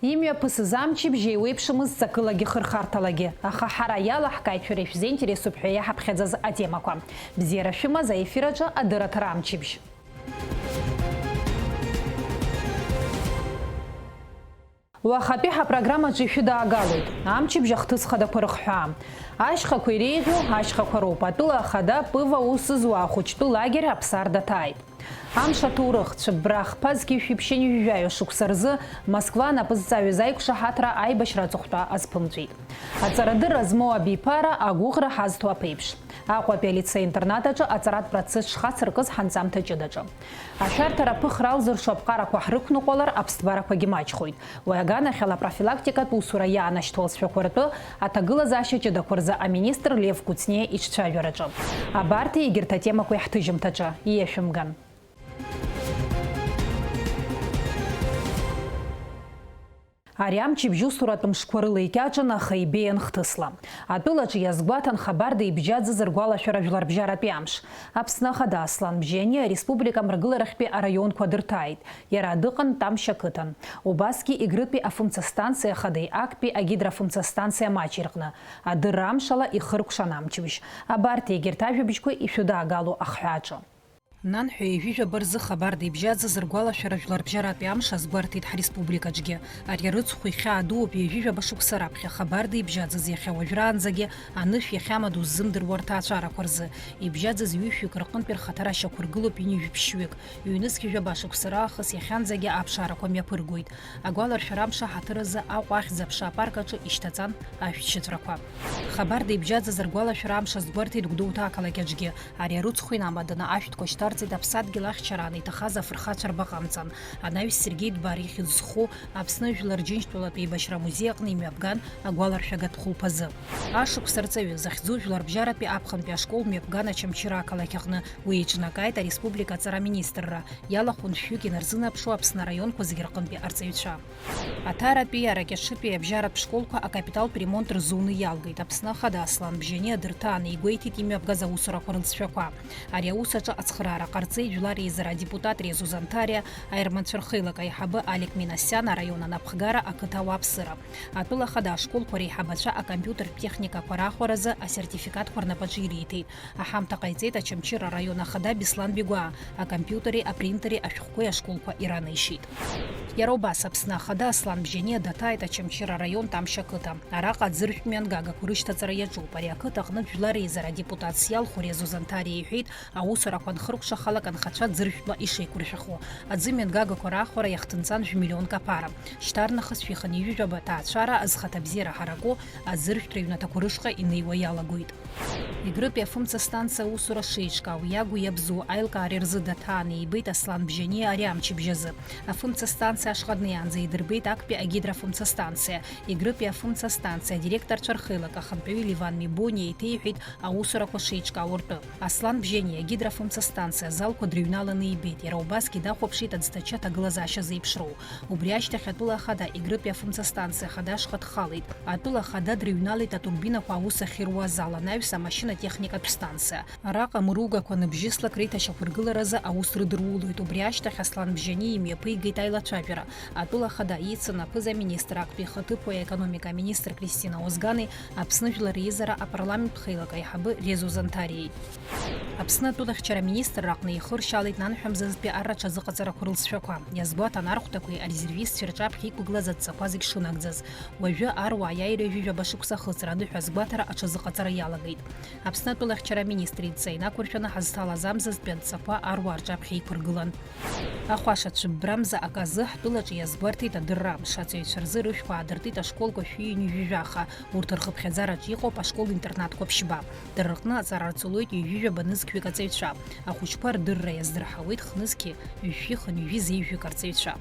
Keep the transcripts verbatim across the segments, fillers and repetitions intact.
Имҩаԥысыз амчыбжь еиуеиԥшымызт ҵакылагьы хырхарҭалагьы, аха ҳара иалаҳкааит шәара ишәзеинтересуп ҳәа иаҳаԥхьаӡаз атемақәа. Бзиара шәымаз, аефир аҿы адырраҭара амчыбжь. Уахатәи ҳапрограммаҿы ишәыдаагалоит амчыбжь ахҭыс хадақәа рыхҳәаа. Ашьхақәа иреиӷьу ашьхақәа роуп. Атәыла ахада Пыва аус зуа ахәыҷтәы лагер Аԥсар даҭааит. Амш аҭоурых, цәыббра хԥа зқьи жәшәи ԥшьынҩажәи жәаҩа шықәса рзы Москва анапы зҵаҩыз аиқәшаҳаҭра аибашьра аҵыхәтәа азԥымҵәеит. Аҵарадырра змоу абиԥара агәыӷра ҳазҭо аԥеиԥш. Аҟәатәи алицеи-интернат аҿы аҵаратә процесс шхацыркыз ҳанҵамҭа ҷыдаҿы. Ашәарҭара аԥыхра алзыршо аԥҟарақәа ҳрықәныҟәалар, аԥсҭбарақәагьы маҷхоит. Уи аганахьала профилактикатә усура иаанашьҭуа алҵшәақәа ртәы аҭагылазаашьа ҷыдақәа рзы аминистр Лев Кәыҵниа иҿцәажәараҿы. Абарҭи егьырҭ атемақәеи ҳҭыжьымҭаҿы ииашәымган. Ари амчыбжь усуратә мшқәа рыла икьаҿын, аха ибеиан хҭысла. Атәылаҿы иазгәаҭан Хабарда ибжьаӡыз ргәалашәара жәларбжьаратәи амш. Аԥсны Ахада Аслан Бжьани ареспублика амрагыларахьтәи араионқәа дырҭааит. Иара дыҟан Тамшь ақыҭан. Убасгьы Егрытәи афымца станциа ахадеи актәи агидрофымца станциа Маҷи рҟны. Адырра амшала ихыркәшан амчыбжь. Абарҭ егьырҭ ажәабжьқәа ишәыдаагало ахҳәааҿы. Нанҳәа ҩажәижәаба рзы Хабарда ибжьаӡыз ргәалашәара жәларбжьаратәи амш азгәарҭеит ҳреспубликаҿгьы. Ари арыцхә ихьаа дууп ҩажәижәаба шықәса раԥхьа Хабарда ибжьаӡыз иахьа уажәраанӡагьы анышә иахьамадоу ззымдыруа рҭаацәарақәа рзы. Ибжьаӡыз ҩышәҩык рҟынтәи рхаҭара шьақәыргылоуп ҩынҩажәи ԥшьҩык. Ҩнызқь жәаба шықәса раахыс иахьанӡагьы аԥшаарақәа мҩаԥыргоит. Агәаларшәара амш аҳаҭыр азы Аҟәа ахьӡ-аԥша апарк аҿы ишьҭаҵан ашәҭшьыҵәрақәа. Хабарда ибжьаӡыз ргәалашәара амш азгәарҭеит Гәдоуҭа ақалақь аҿгьы. Ари арыцхә инамаданы ашәҭқәа шьҭарҵеит аԥсадгьыл ахьчараан иҭахаз афырхацәа рбаҟа амҵан. Анаҩс Сергеи Дбар ихьӡ зху Аԥсны Жәлар Рџьынџьтәылатә Еибашьра амузеи аҟны имҩаԥган агәаларшәагатә хәылԥазы. Ашықәс арҵаҩы захьӡу жәларбжьаратәи аԥхынтәи ашкол мҩаԥган Очамчыра ақалақь аҟны. Уи еиҿнакааит ареспублика аҵара аминистрра. Иалахәын шәҩык инарзынаԥшуа Аԥсны араионқәа зегьы рҟынтәи арҵаҩцәа. Аҭаратәи, Аракьаҿытәи абжьаратә школқәа акапиталтә ремонт рзуны иалгеит. Аԥсны Ахада Аслан Бжьани адырҭааны игәеиҭеит имҩаԥгаз аусурақәа рылҵшәақәа. Ари аус аҿы ацхыраара ҟарҵеит Жәлар Реизара адепутат Резо Занҭариа, аерманцәа рхеилак аиҳабы Алик Минасиан, араион анапхгара, ақыҭа ауааԥсыра. Атәыла Ахада ашколқәа реиҳабацәа акомпиутертә техникақәа раахәаразы асертификатқәа рнапаҿы ириҭеит. Аҳамҭа ҟаиҵеит Очамчыра араион ахада Беслан Бигәаа, акомпиутери апринтери ашәҟәқәеи ашколқәа иранеишьеит. Иара убас Аԥсны Ахада Аслан Бжьаниа даҭааит Очамчыра араион Тамшь ақыҭа. Араҟа аӡыржәтә мҩангагақәа рышьҭаҵара иаҿуп. Ари ақыҭа аҟнытә Жәлар Реизара адепутатс иалху Резо Занҭариа иҳәеит, аусурақәа анхыркәшахалак анхацәа ӡыржәтәла ишеиқәыршәахо. Аӡы мҩангагақәа раахәара иахҭынҵан жәмиллионк аԥара. Шьҭарнахыс шәихынҩажәижәаба ҭаацәара азхаҭабзиара ҳараку аӡыржәтәра ҩнаҭақәа рышҟа инеиуа иалагоит. Егрытәи афымца станциа аусура шеиҿкаау, иагу иабзоу аилкаареи рзы даҭааны иибеит Аслан Бжьаниа ари амчыбжь азы. Афымца станциа ашҟа днеиаанӡа идырбеит актәи агидрофымца станциа. Егрытәи афымца станциа адиректорцәа рхеилак ахантәаҩы Леван Мебониа еиҭеиҳәеит аусурақәа шеиҿкаау ртәы. Аслан Бжьаниа агидрофымца станциа азалқәа дрыҩналаны ибеит, иара убасгьы дахәаԥшит аӡҭачы аҭагылазаашьа зеиԥшроу. Убри ашьҭахь атәыла ахада Егрытәи афымца станциа ахада ашҟа дхалеит. Атәыла ахада дрыҩналеит атурбинақәа аус ахьыруа азал, анаҩс амашьына-техникатә станциа. Араҟа мыругақәа ныбжьыслак реиҭашьақәыргыларазы аус рыдырулоит. Убри ашьҭахь Аслан Бжьани имҩаԥигеит аилацәажәара. Атәыла ахада ицын аԥыза-министр, актәи ихаҭыԥуаҩ, аекономика аминистр Кристина Озгани Аԥсны Жәлар Реизара апарламенттә хеилак аиҳабы Резо Занҭариеи. Аԥсны атәылахьчара аминистрра аҟны ихыршьалеит нанҳәамзазтәи арра аҽазыҟаҵарақәа рылҵшәақәа. Иазгәаҭан архәҭақәеи арезервистцәеи рҿаԥхьа иқәгылаз адҵақәа зегь шынагӡаз. Уажәы аруаа иааира ҩажәижәаба шықәса ахыҵра аныҳәа азгәаҭара аҽазыҟаҵара иалагеит. Аԥсны атәылахьчара аминистр идҵа инақәыршәаны ҳазҭалаз амзазтәи адҵақәа аруаа рҿаԥхьа иқәыргылан. Ахәаша цәыббрамза аказы ҳтәылаҿы иазгәарҭеит адырра амш. Аҵаҩцәа рзы рышәқәа аадыртит ашколқәа шәи ҩынҩажәи жәаха. Урҭ рхыԥхьаӡараҿ иҟоуп ашкол-интернатқәа ԥшьба. Дара рҟны аҵара рҵалоит ҩажәижәаба нызқьҩык аҵаҩцәа. Ахәыҷқәа рдырра иаздырҳауеит хнызқьи ҩажәи хынҩажәи зеижәҩык арҵаҩцәа.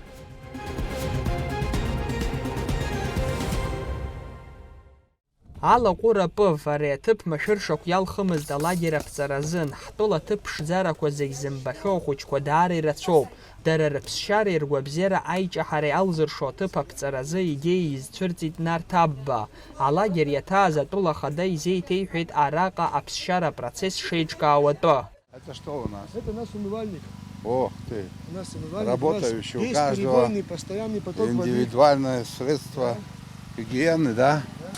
Алаҟәыра Пыв, ари аҭыԥ машәыршақә иалхымызт алагер аԥҵара азын, ҳтәыла аҭыԥ ԥшӡарақәа зегь зымбахьоу ахәыҷқәа даара ирацәоуп. Дара рыԥсшьареи ргәабзиара аиҷаҳареи алзыршо аҭыԥ аԥҵара азы идеиа изцәырҵит Нарҭ Абба. Алагер иаҭааз атәыла ахада изеиҭеиҳәеит араҟа аԥсшьара апроцесс шеиҿкаау атәы. Это что у нас? Это наш умывальник. Ох ты. У нас умывальник, у нас Работающий, у есть каждого перебойный, постоянный поток воды. Индивидуальное средство гигиены, да? Да.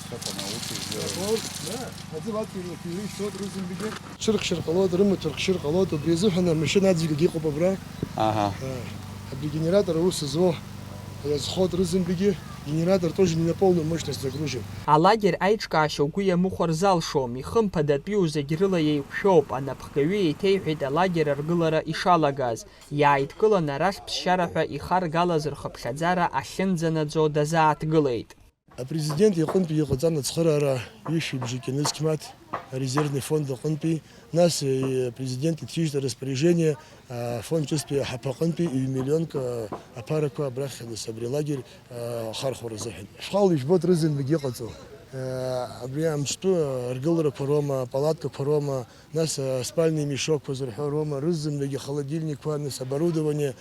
Вот это наука сделана. Забор, да. Отзывать перевели, всё, друзьям бегет. Цәырхшьыр ҟалоит, рымаҭәа рхшьыр ҟалоит, убри азыҳәан амашьына аӡәгьы иҟоуп абра. Аҳа. Э, абри генератор аус зуа иазхоит рызынтәыгьы, генератор тоже не на полную мощность загружен. Алагер аиҿкаашьа угәы иамыхәар залшом, ихымԥадатәиу зегь рыла еиқәшәоуп, анапхгаҩы еиҭеиҳәеит алагер аргылара ишалагаз, иааидкылан арахь ԥсшьара ҳәа ихаргалаз рхыԥхьаӡара ахьынӡанаӡо дазааҭгылеит. Апрезидент иҟынтәи иҟаҵан ацхыраара ҩышәи бжаки нызқь мааҭ арезервный фонд аҟынтәи, нас, э, апрезидент иҭижьит араспоряжение, афонд ҿыцтәи аҳаԥы аҟынтәи ҩ-миллионк, э, аԥарақәа абрахь, нас, абри алагер, э, ахархәара азыҳәан. Шәхала ижәбоит рызынтәык иҟаҵоу. Э, абри амҿтәы, э, аргыларақәа роума, апалаткақәа роума, нас, э, спальный мешокқәа зырҳәо роума, рызынтәык ахолодильникқәа, нас, оборудование,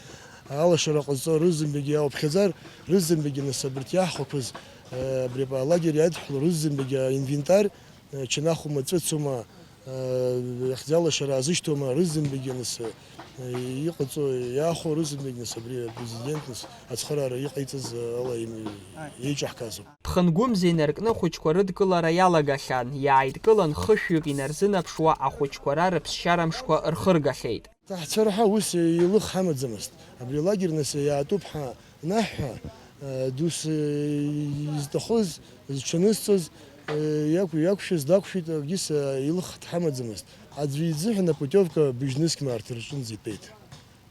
алашара ҟазҵо рызынтәык иауԥхьаӡар, рызынтәык, нас, абарҭ иаҳхәақәаз, э, абри алагер иадҳәалоу рызынтәык аинвентарь, э, чанахума, ҵәыцума, э, иахьӡалашара азышьҭоума, рызынтәык, нас, э, иҟаҵо, иаахәо рызынтәык, нас, абри апрезидент, нас, ацхыраара иҟаиҵаз, э, ала им-, иеиҿаҳкаазоуп. Ԥхынгәымза инаркны ахәыҷқәа рыдкылара иалагахьан, иааидкылан хышәҩык инарзынаԥшуа ахәыҷқәа ра рыԥсшьара мшқәа рхыргахьеит. Ҳцарҳа ус еилых ҳамаӡамызт. Абри алагер нас иаатәуп ҳәа анаҳҳәа, э, дус, э, изҭахыз, зҽанызҵоз, э, иақә-, иақәшәаз дақәшәеит, акгьы са еилых дҳамаӡамызт. Аӡәы изыҳәан апутиовка быжьнызқь мааҭ рҿынӡа итәеит.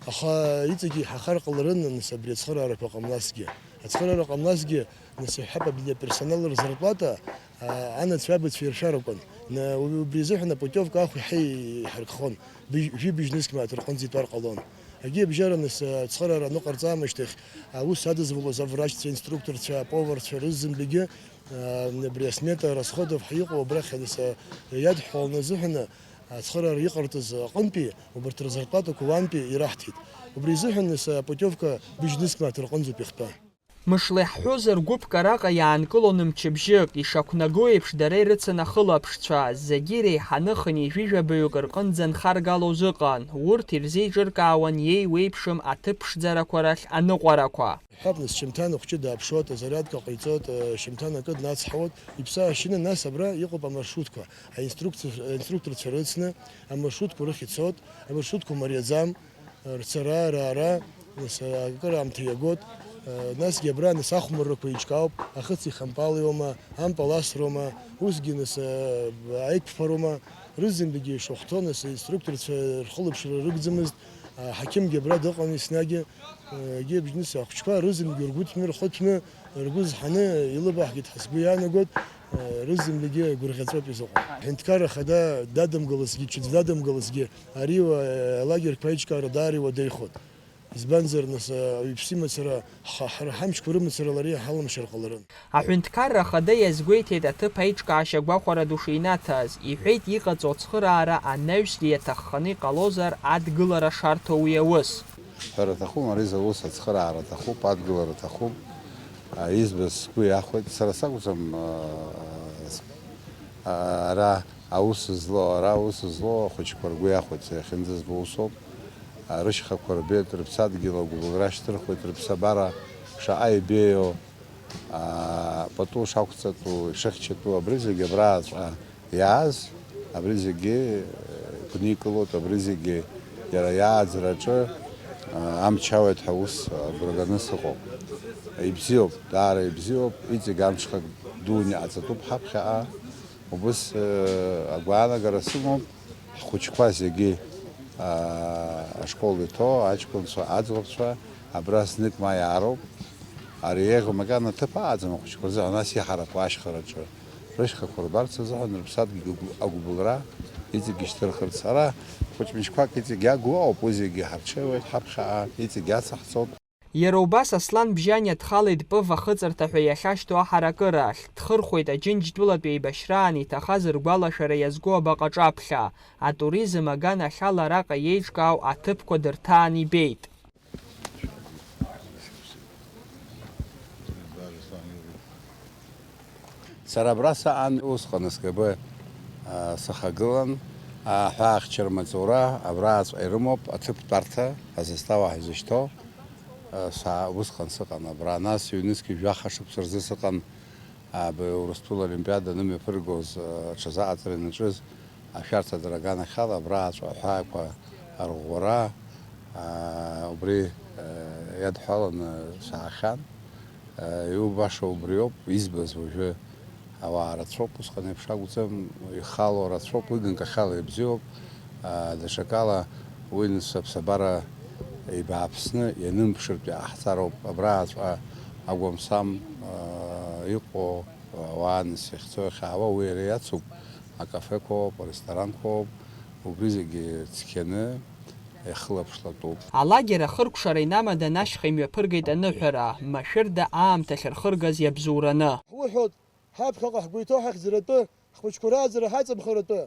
Аха иҵегьы иҳахар ҟаларын, нас, абри ацхыраарақәа ҟамлазҭгьы. Ацхыраара ҟамлазҭгьы, нас, иҳәап, абни аперсонал рзарплата, а, анацәа абацәа иршәар акәын. На-, убри азыҳәан апутиовка ахә иаҳа иҳаркхон, быжь-, жәибжь нызқь мааҭ рҟынӡа итәар ҟалон. Агьи абжьара, нас, ацхыраара аныҟарҵа аамышьҭахь, аус адызулоз аврачцәа, аинструкторцәа, аповарцәа рызынтәыгьы, а, абри асмета расходов ҳәа иҟоу абрахь, нас, иадҳәаланы азыҳәаны, ацхыраара иҟарҵаз аҟынтәи, убарҭ рзарплатақәа уантәи ираҳҭеит. Убри изыҳәан, нас, апутиовка быжь нызқь мааҭ рҟынӡоуп иахтәы. Мышла иаҳҳәозар, гәыԥк араҟа иаанкылон мчыбжьык, ишақәнаго еиԥш, дара ирыцын ахылаԥшцәа, зегьы иреиҳаны хынҩажәижәабаҩык рҟынӡа нхаргалоз ыҟан, урҭ ирзеиҿыркаауан иеиуеиԥшым аҭыԥ ԥшӡарақәа рахь аныҟәарақәа. Иҳәап, нас, шьымҭан ахәҷы дааԥшуеит, азариадка ҟаиҵоит, шьымҭан акы днацҳауеит, иԥсы аашьны, нас, абра иҟоуп амаршрутқәа, аинструкци-, аинструкторцәа рыцны, амаршрутқәа рыхь ицоит, амаршрутқәа мариаӡам, рцара, раара, нас, акыр аамҭа иагоит, насгьы абра, нас, ахәмаррақәа еиҿкаауп, ахыци хампали аума, ампыл асроума, усгьы, нас, аиқәԥароума, рызынтәыгьы ишахәҭоу, нас, аинструкторцәа рхылаԥшра рыгӡамызт, аҳақьымгьы абра дыҟан еснагьы, егьи абжьныс ахәыҷқәа рызынтәыгьы ргәы ҭәны, рхы ҭәны, ргәы зҳаны илыбаҳгеит ҳәа сгәы иаанагоит, рызынтәыгьы гәырӷьаҵәоуп изыҟоу. Аҳәынҭқарра Ахада дадымгалазгьы, ҽаӡә дадымгалазгьы, ари, алагерқәа аиҿкаара даара иуадаҩхоит. Избанзар, нас, ауаҩԥсы имацара, ҳа-, ҳара ҳамчқәа рымацара лара иҳалымшар ҟаларын. Аҳәынҭқарра Ахада иазгәеиҭеит аҭыԥ аиҿкаашьа гәахәара ду шинаҭаз, иҳәеит, иҟаҵоу ацхыраара анаҩсгьы иаҭахханы иҟалозар, адгылара шарҭо уи аус. Ҳәара аҭахума, ари заус ацхыраара аҭахуп, адгылара аҭахуп. А, избаз сгәы иахәеит, сара сакәӡам, а, с-, а, ара аус злоу, ара аус злоу ахәыҷқәа ргәы иахәеит, сара иахьынӡазбо усоуп. А, рышьхақәа рбеит, рыԥсадгьыл агәыбылра шьҭырхуеит, рыԥсабара шаҟа ибеиоу, а, пату шақәҵатәу, ишыхьчатәу, абри зегьы абрааҵәҟьа иааз, абри зегьы, э, гәникылоит, абри зегьы иара иааӡараҿы, а, амч ауеит ҳәа ус агәра ганы сыҟоуп. Ибзиоуп, даара ибзиоуп, иҵегь амҽхак дуны иҟаҵатәуп ҳаԥхьаҟа. Убыс, э, агәаанагара сымоуп, ҳхәыҷқәа зегьы, а, ашкол иҭоу аҷкәынцәа, аӡӷабцәа абра знык ма иаароуп. Ари еиӷьу макьана ҭыԥ ааӡам ахәыҷқәа рзыҳәан, нас иҳаракуа ашьхараҿы рышьхақәа рбарц азыҳәан, рыԥсадгьыл агәыбылра иҵегь ишьҭырхырц. Ара хәыҷ-мыҷқәак иҵегь иагу ауп, уи зегьы ҳарҽеиуеит ҳаԥхьаҟа, иҵегь иацаҳҵоит. Иара убас Аслан Бжьаниа дхалеит Пыв ахыҵырҭа ҳәа иахьашьҭоу аҳаракырахь, дхырхәеит Аџьынџьтәылатә еибашьраан иҭахаз ргәалашәара иазку абаҟа аҿаԥхьа, атуризм аганахьала араҟа иеиҿкаау аҭыԥқәа дырҭаан ибеит. Сара абра саан, усҟан СГБ, а, сахагылан, Аҳәаахьчара маҵура абраҵәҟьа ирымоуп, аҭыԥ тәарҭа, азастава ҳәа изышьҭоу, са усҟан сыҟан абра. Нас ҩнызқь жәаха шықәса рзы сыҟан, аб-, Урыстәыла Олимпиада анымҩаԥыргоз, аҽазыҟаҵара ианаҿыз, ашәарҭа аганахьала абраҵәҟьа аҳәаақәа арӷәӷәара, убри иадҳәаланы саахьан. Иубаша убриоуп, избаз уажәы ауаа рацәоуп, усҟан еиԥш акәӡам, ихало рацәоуп, уи ганкахьала ибзиоуп, даҽакала уи нас аԥсабара ибааԥсны ианымԥшыртә иҟаҳҵароуп, абраҵәҟьа агәамсам иҟоу ауаа нас иахьцо иахьаауа уи иара иацуп, акафеқәоуп, аресторанқәоуп, убри зегьы цқьаны, ихылаԥшлатәуп. Алагер ахыркәшара инамадан ашьха имҩаԥыргеит аныҳәара, машәырда аамҭа ахьырхыргаз иабзоураны. Ҳуҳәоит, ҳаԥхьаҟа ҳгәы иҭоу ҳахьӡаратәы, ҳхәыҷқәа рааӡара ҳаҵамхаратәы,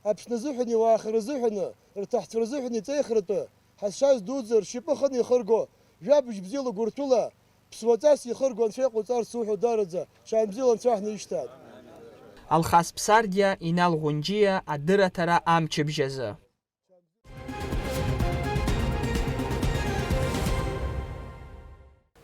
Аԥсны азыҳәан, иуаахара азыҳәаны, рҭаацәа рзыҳәан иҵеихаратәы, ҳазшаз дуӡӡа ршьапы хынеихырго, жәабжь бзиала гәырҭәыла, ԥсуаҵас ихырго Анцәа иҟауҵарц суҳәоит, даараӡа шьаан бзиала Анцәа ҳнеишьҭааит. Алхас Ԥсардиа, Инал Ӷәынџьиа, адырраҭара амчыбжь азы.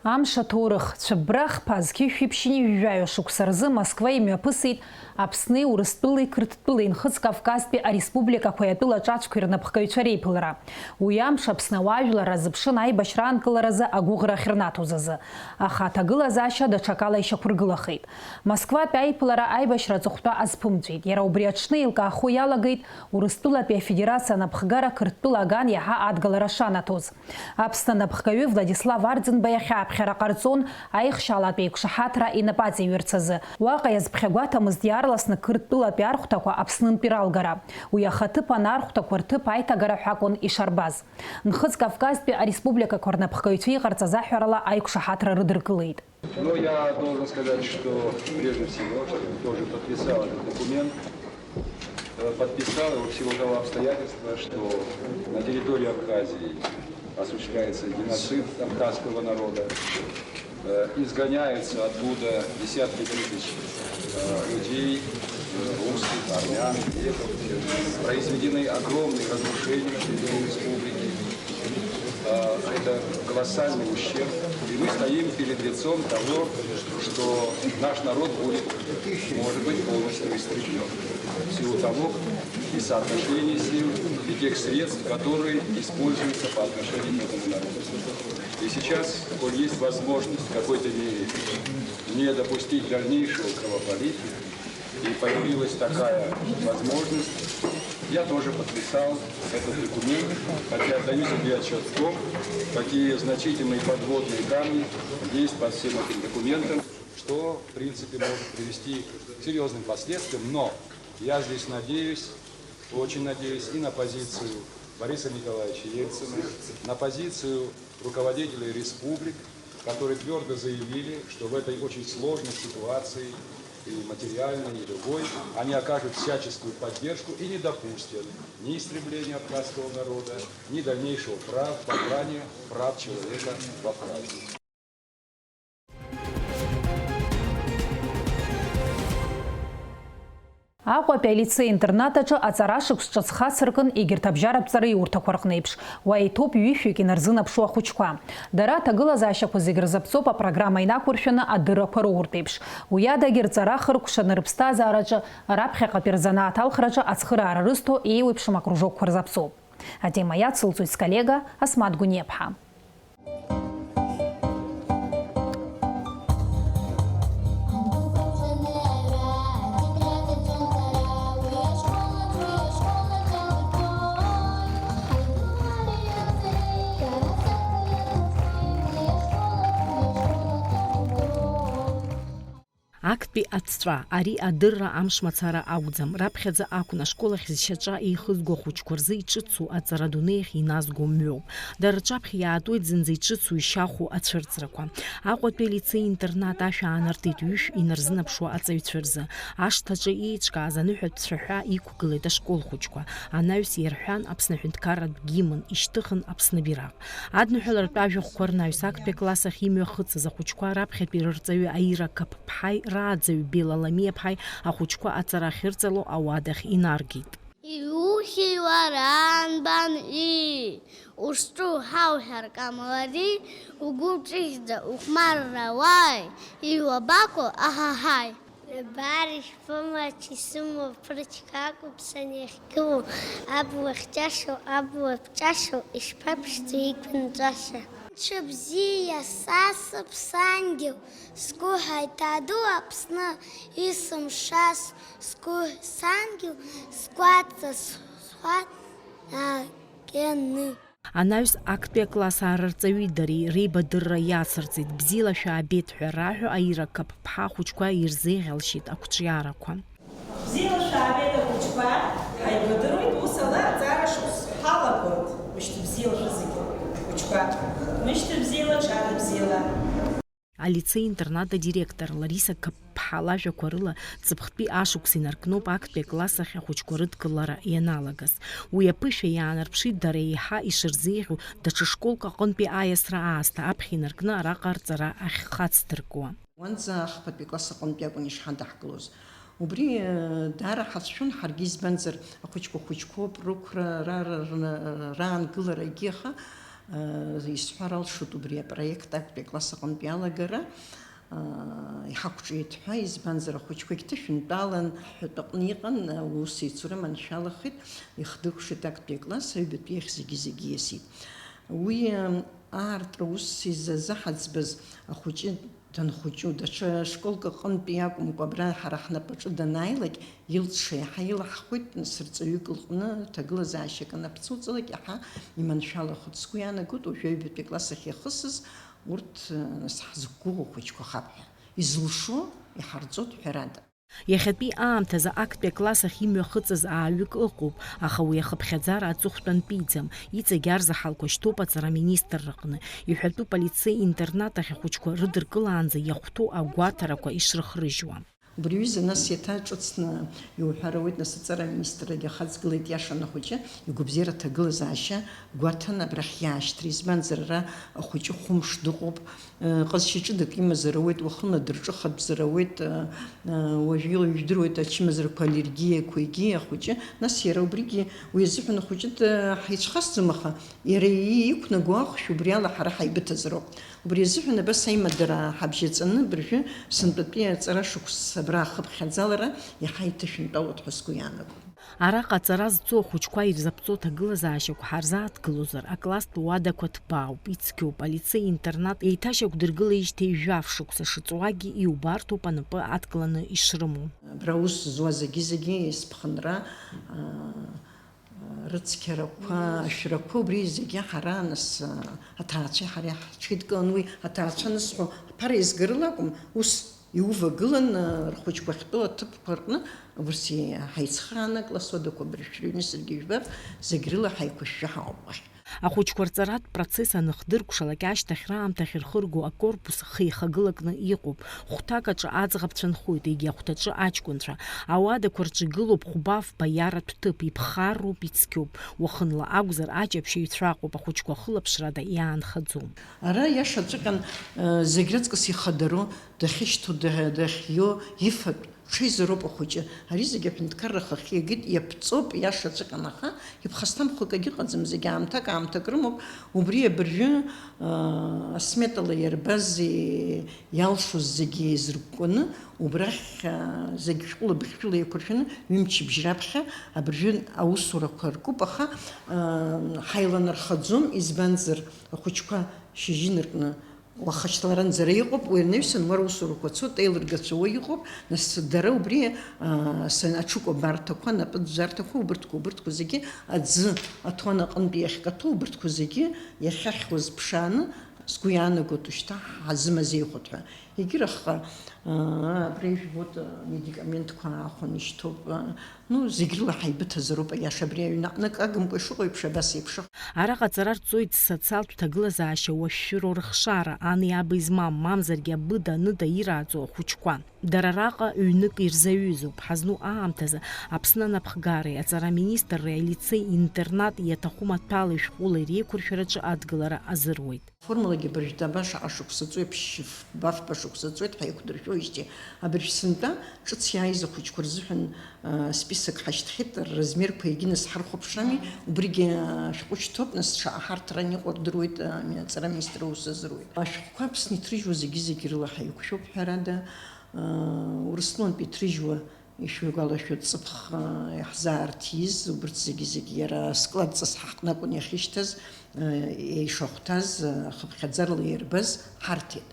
Амш аҭоурых, цәыббра хԥа зқьи жәшәи ԥшьынҩажәи жәаҩа шықәса рзы Москва имҩаԥысит Аԥсни Урыстәылеи Қырҭтәылеи Нхыҵ Кавказтәи ареспубликақәеи атәыла ҿацәқәеи рнапхгаҩцәа реиԥылара. Уи амш Аԥсны ауаажәлар разыԥшын аибашьра аанкыларазы агәыӷра ахьырнаҭоз азы. Аха аҭагылазаашьа даҽакала ишьақәыргылахеит. Москватәи аиԥылара аибашьра аҵыхәтәа азԥымҵәеит. Иара убри аҽны еилкаахо иалагеит Урыстәылатәи Афедерациа анапхгара Қырҭтәыла аган иаҳа адгалара шанаҭоз. Аԥсны анапхгаҩы Владислав Арӡынба иахьа аԥхьара ҟарҵон аихшьалатәи аиқәшаҳаҭра инапаҵаҩырц азы. Уаҟа иазԥхьагәаҭамызт иаарласны Қырҭтәылатәи архәҭақәа Аԥснынтә иралгара. Уи ахаҭыԥан архәҭақәа рҭыԥ аиҭагара ҳәа акәын ишарбаз. Нхыҵ Кавказтәи ареспубликақәа рнапхгаҩцәа иҟарҵаз аҳәарала аиқәшаҳаҭра рыдыркылеит. Но я должен сказать, что прежде всего, что я тоже подписал этот документ, э, подписал его в силу того обстоятельства, что на территории Абхазии осуществляется геноцид абхазского народа, э, изгоняются оттуда десятки тысяч, э, людей, э, русских, армян, греков. Произведены огромные разрушения на территории республики. А, это колоссальный ущерб. И мы стоим перед лицом того, что наш народ будет, может быть, полностью истреблен в силу того и соотношения сил, и тех средств, которые используются по отношению к этому народу. И сейчас, коль есть возможность в какой-то мере не допустить дальнейшего кровопролития, и появилась такая возможность, я тоже подписал этот документ, хотя отдаю себе отчет в том, какие значительные подводные камни есть под всем этим документом, что, в принципе, может привести к серьезным последствиям, но я здесь надеюсь, очень надеюсь и на позицию Бориса Николаевича Ельцина, на позицию руководителей республик, которые твердо заявили, что в этой очень сложной ситуации, и материальной, и любой, они окажут всяческую поддержку и не допустят ни истребления абхазского народа, ни дальнейшего прав, попрания прав человека в Абхазии. Аҟәатәи алицеи-интернат аҿы аҵара шықәс ҿыц хацыркын, егьырҭ абжьаратә ҵараиурҭақәа рҟны еиԥш, уа иҭоуп ҩышәҩык инарзынаԥшуа ахәыҷқәа. Дара аҭагылазаашьақәа зегь рзаԥҵоуп апрограмма инақәыршәаны адыррақәа роуртә еиԥш. Уи адагьы рҵара хыркәшаны рыԥсҭазаараҿы, раԥхьаҟатәи рзанааҭ алхраҿы ацхыраара рызҭо еиуеиԥшым акружокқәа рзаԥҵоуп. Атема иацылҵоит сколлега Асмаҭ Гәыниаԥҳа. Актәи аҵәҵәа, ари адырра амш мацара акәӡам, раԥхьаӡа акәын ашкол ахь зшьаҿа еихызго ахәыҷқәа рзы иҿыцу аҵара дунеихь иназго мҩоуп. Дара рҿаԥхьа иаатуеит зынӡа иҿыцу ишьахәу ацәырҵрақәа. Аҟәатәи алицеи-интернат ашә аанартит ҩышә инарзынаԥшуа аҵаҩцәа рзы. Ашҭаҿы еиҿкааз аныҳәатә цәаҳәа иқәгылеит ашкол хәыҷқәа. Анаҩс иарҳәан Аԥсны аҳәынҭқарратә гимн, ишьҭыхын Аԥсны абираҟ. Адныҳәалартә ажәахәқәа рнаҩс актәи акласс ахь имҩахыҵыз ахәыҷқәа раԥхьатәи рырҵаҩы Аира Қапԥҳаи рааӡаҩ Бела Ламиаԥҳаи ахәыҷқәа аҵара ахьырҵало ауадахь инаргеит. Иухьи уара, анбан, ии, ушҿу ҳауҳәар, Камлари, угәы ҿыхьӡа ухәмарра, уааи, иуабаку, аҳаҳаи! Абар ишәбомач исымоу ԥырчк акәуп саниахьгылоу, абла хьчашьоу, абла ԥҵәашьоу, ишԥаԥшӡоу иқәынҵәаша! Ҽыбзиа, са сыԥсангьыл, сгәы ҳаиҭаду Аԥсны, исымшаз сгәы сангьыл, сгәаҵа схәа акьаны. Анаҩс актәи акласс аарырҵаҩи дареи реибадырра иацырҵеит, бзиала шәаабеит ҳәа раҳәо Аира Қапԥҳа ахәыҷқәа ирзеиӷьалшьеит ақәҿиарақәа. Бзиала шәаабеит, ахәыҷқәа, ҳаибадыруеит, ус ала аҵара шықәс ҳалагоит, мышьҭыбзиала шәызегьы, хәыҷқәа, мышьҭыбзиала, ҽада бзиала. Алицеи-интернат адиректор Лариса Қапԥҳа лажәақәа рыла, ҵыԥхтәи ашықәс инаркноуп актәи акласс ахь ахәыҷқәа рыдкылара ианалагаз. Уи аԥышәа иаанарԥшит дара еиҳа ишырзеиӷьу даҽа школк аҟынтәи аиасра аасҭа аԥхьа инаркны араҟа рҵара ахьхацдыркуа. Уанӡа ахԥатәи класс аҟынтәи акәын ишҳадаҳкылоз. Убри, э, даара ҳацәшәон ҳаргьы, избанзар, ахәыҷқәа хәыҷқәоуп, рықәра, ра-, ра-, ра-, раангыларагьы, аха, э, исҳәар алшоит убри апроект актәи акласс аҟынтәи алагара, э, иҳақәҿиеит ҳәа, избанзар, ахәыҷқәагь ҭышәынтәалан, ҳҳәатәаҟны иҟан, аус еицура маншәалахеит, ихдыркәшеит актәи акласс, аҩбатәи ахь зегьы-зегьы иасит. Уи, э, аартра ус изазаҳаӡбаз ахәыҷы данхәыҷу, даҽа школк аҟынтәи акәымкәа, абра ҳара ҳнапаҿы данааилак, илҵша иаҳа илаҳхуеит, нас рҵаҩык лҟны ҭагылазаашьак анаԥцуҵалак, иаҳа иманшәалахоит. Сгәы иаанагоит, уажәы аҩбатәи акласс ахь иахысыз урҭ, нас, ҳзықәгәыӷуа хәыҷқәахап ҳәа. Изылшо иҳарҵоит, ҳәарада. Иахьатәи аамҭазы актәи акласс ахь имҩахыҵыз ааҩык ыҟоуп, аха уи ахыԥхьаӡара аҵыхәтәантәиӡам, иҵегь арзаҳалқәа шьҭоуп аҵара аминистрраҟны. Иҳәатәуп алицеи-интернат ахь ахәыҷқәа рыдыркылаанӡа иахәҭоу агәаҭарақәа ишрыхрыжьуа. Убри аҩыза нас еиҭа ҿыцны иуҳәар ауеит, нас аҵара аминистррагьы ахаҵгылеит, иашан ахәыҷы игәабзиара аҭагылазаашьа гәаҭан абрахь иаашьҭра, избанзар, ара ахәыҷы хәымш дыҟоуп, Ҟазшьа ҷыдак имазар ауеит, уахынла дырҿыхатәзар ауеит, уажәы ижәдыруеит ачымазарақәа, аллергиақәа, егьи ахәыҷы, нас иара убригьы уи азыҳәан ахәыҷы ҳаицәхасӡом, аха иара иқәнаго ахәшә убри ала ҳара ҳаибыҭазароуп. Убри азыҳәан абас аимадара ҳабжьаҵаны абыржәы сынтәатәи аҵара шықәс абра ахыԥхьаӡалара иаҳа иҭышәынтәалоит ҳәа сгәы иаанагоит. Араҟа аҵара зҵо ахәыҷқәа ирзаԥҵо ҭагылазаашьақәа ҳарзааҭгылозар, акласстә уадақәа ҭбаауп, ицқьоуп, алицеи-интернат еиҭашьақәдыргылеижьҭеи жәаф шықәса шыҵуагьы иубарҭоуп анапы адкыланы ишрымоу. Абра аус зуа зегьы-зегьы есԥхынра, аа, рыцқьарақәа, ашәрақәа, убри зегьы ҳара, нас, аҭаацәеи ҳареи ҳҽеидкылан, уи аҭаацәа анысҳәо, аԥара еизгарыла акәым, ус иувагылан, рхәыҷқәа ахьтәоу аҭыԥқәа рҟны, убас ҳаицхрааны, акласс уадақәа абыржә шәҩыни саргьы жәбап, зегь рыла ҳаиқәышәшәа ҳаауп уахь. Ахәыҷқәа рҵаратә процесс аныхдыркәшалак ашьҭахь раамҭахь ирхырго акорпус хы ихагылакны иҟоуп. Хәҭак аҿы аӡӷабцәа нхоит, егьи ахәҭаҿы аҷкәынцәа. Ауадақәа рҿы игылоуп хәба-фба иаратә ҭыԥ, иԥхарроуп, ицқьоуп. Уахынла акәзар, аҷаԥшьаҩцәа ыҟоуп, ахәыҷқәа хылаԥшрада иаанхаӡом. Ара иашаҵәҟьан, э, зегь рыҵкыс ихадароу, дахьышьҭоу, да-, дахьиоу, ифатә, ҽеизароуп ахәыҷы. Ари зегь аҳәынҭқарра ахахьы иагеит, иаԥҵоуп, иашаҵәҟьан, аха иԥхасҭамхо акагьы ыҟаӡам, зегь аамҭак, аамҭак рымоуп. Убри абыржәы, э, асметала иарбаз, э, иалшоз зегьы еизыркәкәаны, убрахь, э, зегь шәҟәыла быхьшәыла еиқәыршәаны, ҩымчыбжь раԥхьа абыржәы аусурақәа ркуп, аха, э, ҳаиланархаӡом, избанзар, ахәыҷқәа шьыжьы инаркны, уаха шьҭаларанӡа ара иҟоуп, уи анаҩсан уара усурақәа цоит, аилыргацәа уа иҟоуп, нас дара убри, аа, са-, аҽыкәабарҭақәа, анапыӡәӡәарҭақәа, убырҭқәа, убырҭқәа зегьы аӡы аҭуан аҟынтәи иахькаҭәо, убырҭқәа зегьы иахьахьуаз ԥшааны, сгәы иаанагоит, ушьҭа ҳазымазеихәоит ҳәа. Егьырахь, аа, абра ижәбоит, амедикаментқәа аахәаны ишьҭоуп, аа, Ну, зегь рыла ҳаибыҭазароуп, аиаша абри аҩны аҟны акы агымкәа ишыҟоу еиԥш абас еиԥшых. Араҟа аҵара рҵоит социалтә ҭагылазаашьа уашәшәыроу рыхшара, ани аби змам, мамзаргьы абыда-ныда ираҵоу ахәыҷқәа. Дара араҟа ҩнык ирзаҩызоуп, ҳазну аамҭазы Аԥсны анапхгареи аҵара аминистрреи алицеи-интернат иаҭаху маҭәалеи шәҟәылеи реиқәыршәараҿы адгылара азыруеит. Формулагьы абыржәы даба шаҟа шықәса ҵуеит, ԥшьшьфба-фба шықәса ҵуеит ҳәа иқәдыршәоижьҭеи, абыржә сынтәа ҿыц иааиз ахәыҷқәа рзыҳәан, а, список ҳашьҭхьеит, рразмерқәа егьи нас ҳархәаԥшрами, убригьы, а, ашәҟәы шьҭоуп, нас шаҟа ҳарҭаран иҟоу рдыруеит, а, ми-, аҵара аминистрра аус азыруит. Ашәҟәқәа Аԥсны иҭрыжьуа зегьы-зегьы рыла ҳаиқәшәоуп, ҳәарада, а, Урыстәылантәи иҭрыжьуа Ишәгәалашәо, ҵыԥх, э, иаҳзаарҭиз, убырҭ зегьы-зегьы иара складҵас ҳаҟны акәын иахьышьҭаз, э, ишахәҭаз, э, хыԥхьаӡарала ирбаз ҳарҭеит.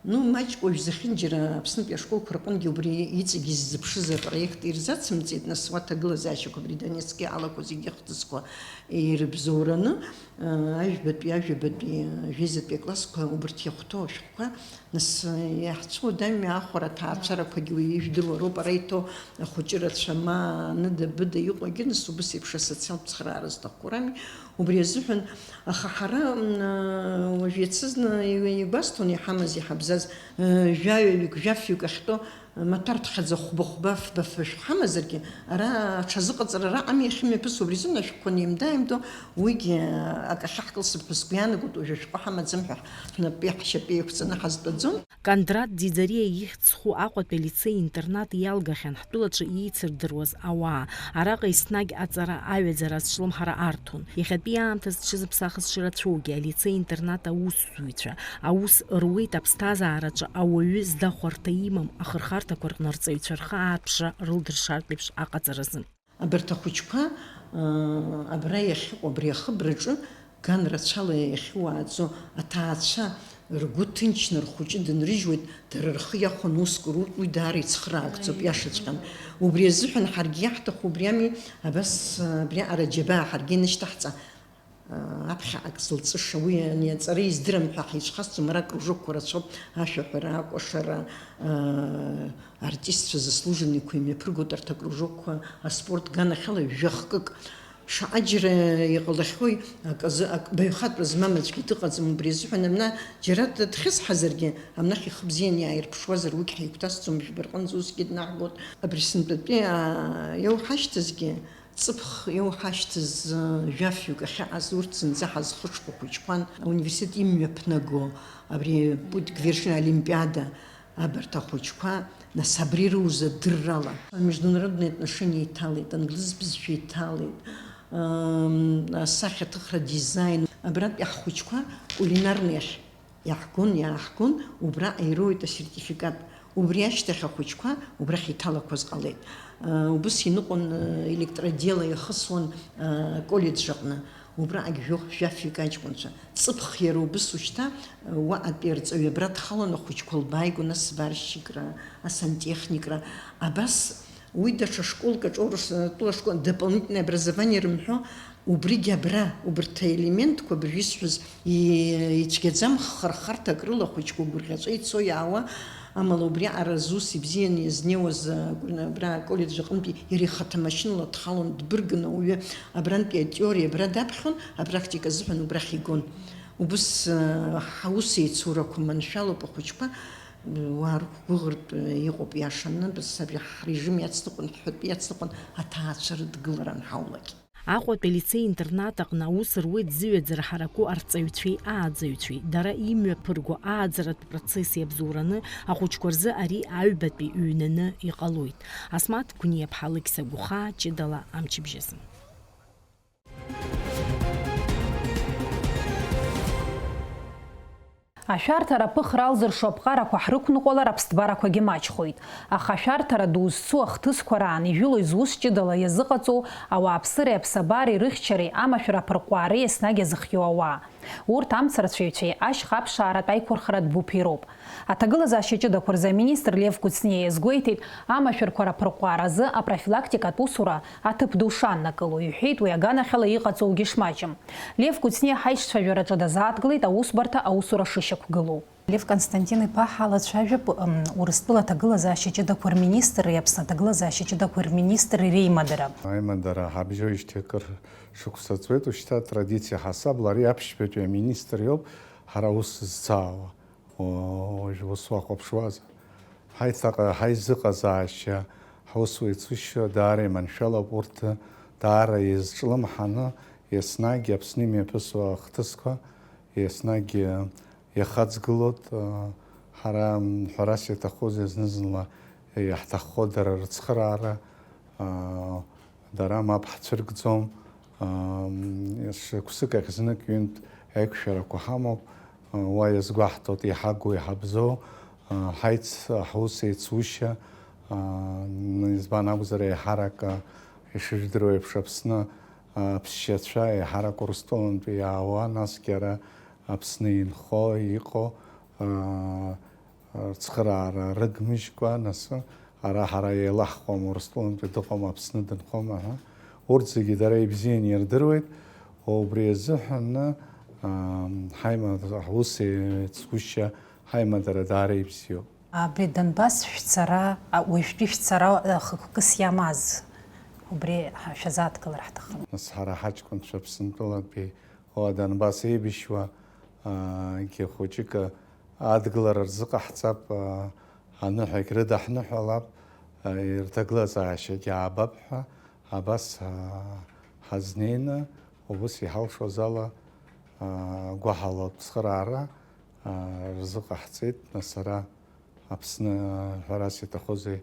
Ну, маҷк уажә зехьынџьара Аԥснытәи ашколқәа рҟынгьы убри иҵегьы иззыԥшыз апроект ирзацымҵеит, нас уа ҭагылазаашьақәа абри Донецк иалақәа зегьы ахҭысқәа ирыбзоураны, э, ажәбатәи, ажәабатәи, э, жәеизатәи аклассқәа убырҭ иахәҭоу ашәҟәқәа Нас, иаҳцәуадаҩми ахәара аҭаацәарақәагьы уи ижәдыруа роуп, ара иҭоу ахәыҷы рацәа, ма ныда-быда иҟоугьы, нас убыс еиԥш асоциалтә цхыраара зҭахқәоу рами. Убри азыҳәан, аха ҳара, м, уажә иацызны игәасҭон иҳамаз, иҳабзаз, жәаҩаҩык, жәафҩык ахьтәоу, маҭәарԥхьаӡа хәба-хәба, фба-фба шәҳамазаргьы, ара аҽазыҟаҵара раҟами иахьымҩаԥысуа, убри азыҳәан ашәҟәқәа неимда-ааимдо, уигьы акы ахьаҳкылсып ҳәа сгәы иаанагоит, уажә ашәҟәы ҳамаӡам ҳәа ҳнапы иаҳшьапы еиқәҵаны ҳазтәаӡом. Кондрат Ӡиӡариа ихьӡ зху Аҟәатәи алицеи-интернат иалгахьан ҳтәылаҿы иеицырдыруаз ауаа. Араҟа еснагь аҵара аҩаӡара азҿлымҳара арҭон. Иахьатәи аамҭаз дшызыԥсахыз шырацәоугьы, алицеи-интернат аусзуҩцәа аус руеит аԥсҭазаараҿы ауаҩы здахәарҭа имам ахырхарҭақәа рҟны арҵаҩцәа рхы аарԥшра рылдыршартә еиԥш аҟаҵаразы. Абарҭ ахәыҷқәа, аа, абра иахьыҟоу абри ахыбраҿы ган рацәала иахьыуааӡо аҭаацәа ргәы ҭынчны рхәыҷы дынрыжьуеит, дара рхы иахәаны уск руртә, уи даара ицхыраагӡоуп, иашаҵәҟьан. Убри азыҳәан ҳаргьы иаҳҭаху убри ами, абас, абриаҟара џьабаа ҳаргьы инышьҭаҳҵа. Аԥхьаҟа ак зылҵыша, уи ани аҵара издырам ҳәа ҳицәхасҵом, ара акружокқәа рацәоуп, ашәаҳәара, акәашара, аа, артистцәа заслуженныйқәа имҩаԥыргоит арҭ акружокқәа, аспорт ганахьала жәахкык. Шаҟа џьара иҟалахьои, аказы, ак, баҩхатәра змам аӡәгьы дыҟаӡам, убри азыҳәан амна џьара дхьысҳазаргьы, амнахь ихы бзианы иааирԥшуазар, уигь ҳаиқәҭасҵом, жәба рҟынӡа усгьы днаҳгоит. Абри сынтәатәи, аа, иауҳашьҭызгьы, Ҵыԥх иоуҳашьҭыз, э, жәафҩык ахьыҟаз, урҭ зынӡа ҳазхыҽхәо хәыҷқәан, ауниверситет имҩаԥнаго, абри Путь к вершине олимпиада, абарҭ ахәыҷқәа, нас абри рыуза дыррала. Международные отношения иҭалеит, англыз бызшәа иҭалеит, м, асахьаҭыхра, дизайн, абратәи ҳхәыҷқәа кулинарный ахь Иаҳгон, иааҳгон, убра аироуеит асертификат. Убри ашьҭахь ахәыҷқәа убрахь иҭалақәаз ҟалеит. Убыс иныҟәон, електродела иахысуан аколлеџь аҟны. Убраҟагь жәохә-жәафҩык аҷкәынцәа. Ҵыԥх иара убыс ушьҭа уаҟатәи арҵаҩы абра дхалон, ахәыҷқәа лбааигон асварщикра, асантехникра. Абас Уи даҽа школк аҿы, Урыстәыла школ, дополнительное образование рымҳәо, убригь абра, убарҭ аелементқәа, абыржә исҳәаз, и-, ицәгьаӡам хырхарҭак рыла ахәыҷқәа гәырӷьаҵәа ицо иаауа, амала убриаҟара зус ибзианы иазнеиуаз, а, гәырна-, абра аколлеџь аҟынтәи иара ихаҭа машьынала дхалон, дбыргын ауаҩы, абрантәи атеориа абра даԥхьон, апрактика азыҳәан убрахь игон. Убыс, а, ҳаус еицурақәа маншәалоуп ахәыҷқәа. Уаа рықәгәыӷыртә иҟоуп, иашаны, абас абри ҳрежим иацныҟәан, ҳҳәатәы иацныҟәан аҭаацәа рыдгылара анҳаулак. Аҟәатәи алицеи-интернат аҟны аус руеит зыҩаӡара ҳараку арҵаҩцәеи ааӡаҩцәеи. Дара имҩаԥырго ааӡаратә процесс иабзоураны ахәыҷқәа рзы ари аҩбатәи ҩнаны иҟалоит. Асмаҭ Гәниаԥҳа, Алықьса Гәыхаа, ҷыдала амчыбжьазы. Ашәарҭара аԥыхра алзыршо аԥҟарақәа ҳрықәныҟәалар, аԥсҭбарақәагьы маҷхоит. Аха ашәарҭара ду зцу ахҭысқәа раан ижәылои зус ҷыдала иазыҟаҵоу ауааԥсыреи аԥсабареи рыхьчареи амашәыр аԥырҟәаареи еснагь иазыхиоу ауаа. Урҭ амцарцәаҩцәеи ашьха аԥшааратә аиқәырхаратә гәыԥи роуп. Аҭагылазаашьа ҷыдақәа рзы аминистр Лев Кәыҵниа иазгәеиҭеит, амашәырқәа раԥырҟәааразы апрофилактикатә усура аҭыԥ ду шаннакыло, иҳәеит, уи аганахьала иҟаҵоугьы шмаҷым. Лев Кәыҵниа ҳаиҿцәажәараҿы дазааҭгылеит аусбарҭа аусура шышьақәгылоу. Лев Константин-иԥа ҳалацәажәап, м, Урыстәыла аҭагылазаашьа ҷыдақәа рминистрреи Аԥсны аҭагылазаашьа ҷыдақәа рминистрреи реимадара. Аимадара ҳабжьоижьҭеи акыр шықәса ҵуеит, ушьҭа атрадициа ҳасабла ари аԥшьбатәи аминистр иоуп ҳара аус зцаауа. Уажә ус уахәаԥшуазар, ҳаиҭаҟа, ҳаизыҟазаашьа, ҳусеицушьа даара иманшәалоуп, урҭ даара изҿлымҳаны, еснагь Аԥсны имҩаԥысуа ахҭысқәа Еснагь иахаҵгылоит, ҳара, ҳәарас иаҭахузеи, зны-зынла иаҳҭаххо дара рыцхыраара, дара мап ҳцәыргӡом. Шықәсык ахь знык-ҩынтә аиқәшәарақәа ҳамоуп, уа иазгәаҳҭоит иҳагу, иҳабзоу, ҳаиц, ҳус еицушьа, избан акәзар, еиҳарак, ишыжәдыруа еиԥш, Аԥсны аԥсшьацәа еиҳарак Урыстәылантәи иаауа, насгьы ара Аԥсны инхо, иҟоу, аа, рцхыраара рыгмыжькәа, нас ара ҳара еилаҳхуам, Урыстәылантәи дыҟоума, Аԥсны дынхома ҳәа. Урҭ зегьы дара ибзианы ирдыруеит, убри азыҳәан, аа, ҳаимадара, ҳус еицушьа, ҳаимадара даара ибзиоуп. Абри Донбасс шәцара, а, уажәтәи шәцара, а, хықәкыс иамаз, убри ҳа-, шәазааҭгылар ҳҭахын. Нас ҳара ҳаҷкәынцәа Аԥсынтәылатәи, уа, Донбасс еибашьуа, а, гьы хәыҷык, а, адгылара рзыҟаҳҵап, а, аныҳәагь рыдаҳныҳәалап, а, ирҭагылазаашьагьы аабап ҳәа, абас, а, ҳазнеины, убыс иҳалшоз ала, а, гәаҳалатә цхыраара, а, рзыҟаҳҵеит. Нас ара Аԥсны, ҳәарас иаҭахузеи,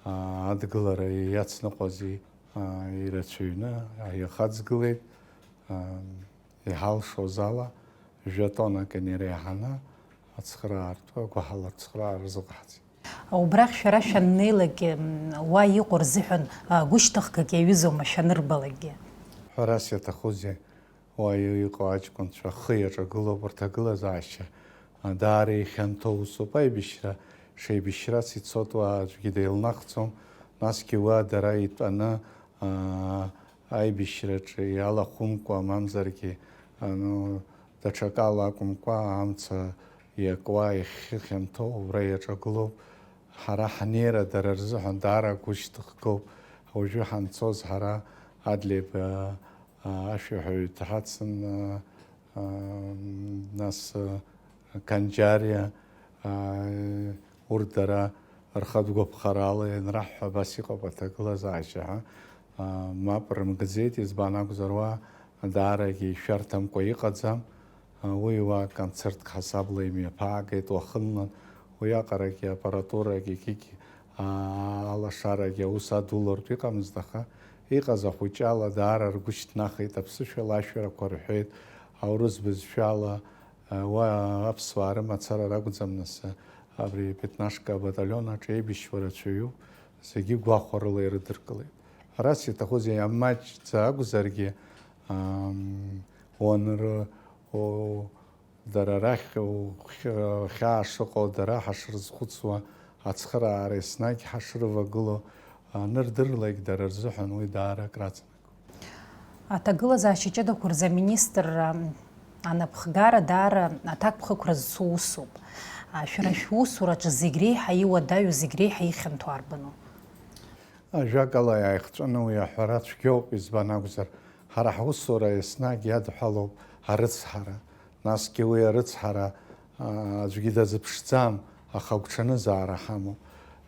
аа, адгылара иацныҟәази, аа, ирацәаҩны, аа, иахаҵгылеит, аа, иҳалшоз ала, жәа тоннак инареиҳаны ацхыраартә, агәаҳалатә цхыраара рзыҟаҳҵеит. Убрахь шәара шәаннеилак, м, уа иҟоу рзыҳәан, а, гәышьҭыхгак иаҩызоума шәанырбалакгьы? Ҳәарас иаҭахузеи? Уа иҟоу аҷкәынцәа ахы иаҿагылоуп, урҭ аҭагылазаашьа, а, даара ихьанҭоу усуп. Аибашьра шеибашьрац ицоит, уа аӡәгьы деилнахӡом. Насгьы уа дара итәаны, а, аибашьраҿы иалахәымкәа, мамзаргьы, а, ну, даҽакала акәымкәа, амца иакуа, ихьы хьанҭоу убра иаҿагылоуп. Ҳара ҳнеира дара рзыҳәан даара гәышьҭыхгоуп. Уажәы ҳанцоз ҳара Адлеиба ашәаҳәаҩ дҳацын, нас Канџьариа, урҭ дара рхатә гәаԥхарала ианраҳҳәа, абас иҟоуп аҭагылазаашьа ҳәа. Мап рымгӡеит, избан акәзар, уа даарагьы ишәарҭамкәа иҟаӡам. Уи уа концертк ҳасабла имҩаԥаагеит уахынлан, уиаҟарагьы апаратурагьы, егьигьы, аа, алашарагьы аус адулартә иҟамызт, аха иҟаз ахәыҷала даара ргәы шьҭнахит, аԥсышәала ашәарақәа рҳәеит, аурыс бызшәала, уа аԥсуаа рымацара ракәӡам, нас, абри пятнашка абаталион аҿы еибашьуа рацәаҩуп, зегьы гәахәарыла ирыдыркылеит. Ҳәарас иаҭахузеи, амаҷӡа акәзаргьы, ам, уанры-, о, дара рахь ухь-, хьаа шыҟоу, дара ҳашрызхәыцуа, ацхыраара еснагь ҳашрывагылоу анырдырлак, дара рзыҳәан уи даара акраҵанакуеит. Аҭагылазаашьа ҷыдақәа рзы аминистрра анапхгара даара аҭакԥхықәра зцу усуп. А, шәара шәусураҿы зегь реиҳа иуадаҩу, зегь реиҳа ихьанҭоу арбану? Ажәакала, иааихҵәаны уи аҳәара цәгьоуп, избан акәзар, ҳара ҳусура еснагь иадҳәалоуп арыцҳара, насгьы уи арыцҳара, аа, аӡәгьы дазыԥшӡам, аха агәҽанызаара ҳамоуп.